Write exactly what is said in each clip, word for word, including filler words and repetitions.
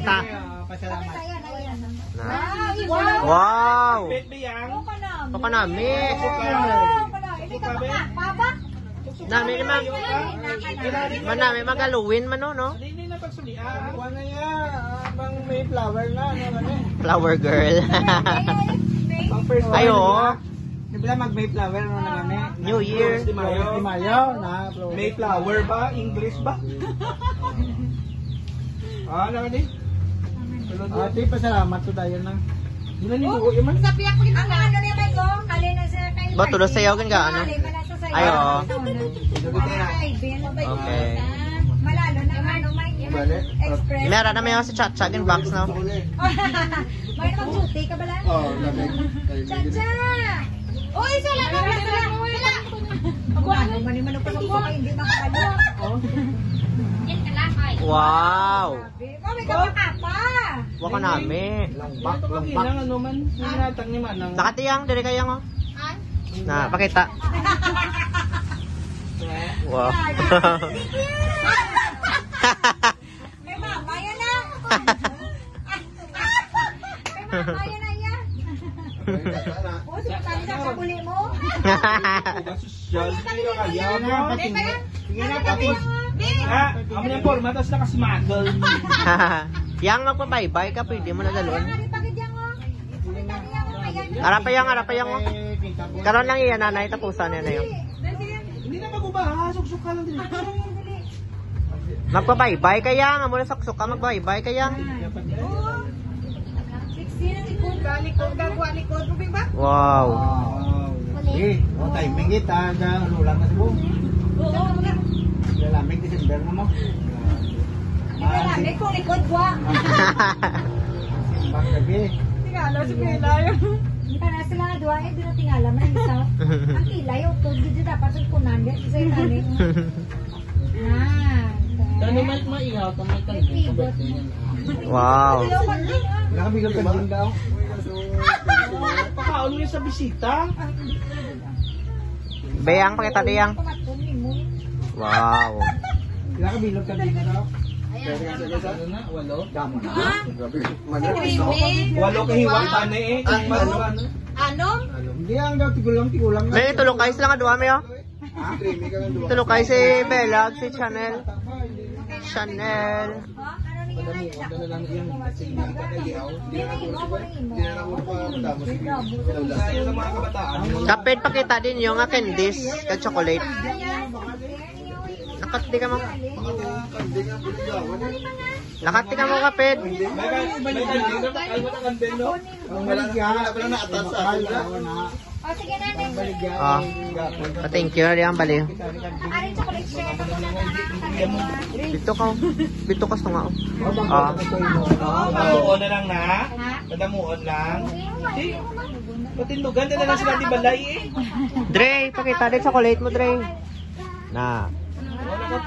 Ta. Pasalamat. Ayan, ayan. Na. Wow, wow. Wow. Bit biyang. Baka nami. Wow, baka nami. Ito ka ba? Papa? Nami ni mag-, man nami mag-Halloween man, no, no? Hindi na pagsulian. Kuha na niya, ah, pang may flower na, ano, ano. Flower girl. Pang first Ay, flower, oo. Di ba? Di ba mag-Mayflower na naman eh? New Year. Flores de Mayo. Flores de Mayo, na, Flores. Mayflower ba? English ba? Ah, ano ni? Ah, di, pasalamat to tayo na. Yun na ni buo yun man. Sa piyak ko, ang ano niya, Mike, oh, kali na sa kay Ba, tulo sayaw, gan ka, ano? Kali pa na sa sayaw. Ay, oo. Ano na? Ay, Ben, mabait Okay. ka. Malalo na, ano, Mike, Bale. Express. Meron na may si Chat Chat in box, no? May na mag-duty ka bala? Oo, lamig. Chacha! Uy, sala na, sala, sala! Ako, ano, mani-mano pa ako, hindi makabalo. Wow! Grabe. Oh, may kamaka pa! Waka nami. Lambak, lambak. Ano man, hinatag ni Manang. Nakatiyang, diri kayang, oh. Ay. Na, pakita. Wow. Kay mama, yan na. Kay mama, yan na, yan. O, si Putani na sa buli mo. Sosyal, hindi ka kaya, no? Hindi pa yan. Hindi na, tapos, ha? Amo na yung forma, tapos naka-smuggle. Yang magpabaybay ka, pwede mo na dalon. Yan, ano, pagid yan, oh. Ara pa yang, ara pa yang, oh. Karon lang iya, nanay, tapusan niya na yun. Hindi na mag-uba, ha? Suksok ka lang din. Magpabaybay ka, yang. Amo na suksok ka, magbaybay ka, yang. Likod, likod, gagwa, likod. Ruby ba? Wow. Wow. Eh, oh, timing it, ah, sa ano lang na sa buong. Oo, nga. Lalamig, December na mo. Lalamig, kung likod, gwa. Simbang gabi. Tingala si Pila yun. Hindi pa na sila nga duwa, eh, di na tingala, man ang isa. Ang kilay, oh, tugid, di dapat sa kunan, di sa itanin. Ah, Tano man maihaw, tamay tayo. Wow. Wala kami lang kanding daw. Pakaon mo sa bisita. Beyang, pakita, Diyang. Wow. Wala kami lang kanding daw. Ano na? Walo? Damo na. Grabe. Walo ka hiwang tani eh. Ano? Ano? Hindi, ang daw tigulang, tigulang na. May tulukay sila nga duwa, may, oh. Creamy ka lang duwa. Tulukay si Bella, si Chanel. Chanel. Padamuon na lang iyang sinata kay Liaw. Hindi na lang mo pa matapos. Ayaw ng mga kabataan. Kapit, pakita din yung, ah, candies, ka chocolate. Nakati ka mo. Makati ka mo, kapit. May kan-, may kan-, may kan-, may kan-, no? Ang wala na, wala na, wala na atas sa akin, ah. O, sige na, next. Ah, pa-thank you na diyan, bali. Ari, chocolate share. Dito ka, dito ka sa nga, oh. Ah. Padamuon na lang na. Ha? Padamuon lang. Di, patindugan, dala na sila di balay eh. Dre, pakita din chocolate mo, Dre. Na.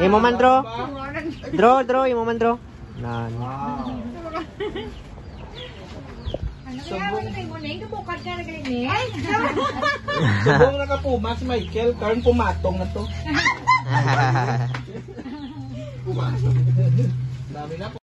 Imo man, Dro. Dro, Dro, imo man, Dro. Nan. Ano kaya ang tayo mo, Neng? Kabukad ka na gali, Neng. Subong nakapuma si Michael, karon pumatong na to. Pumatong. Dami na.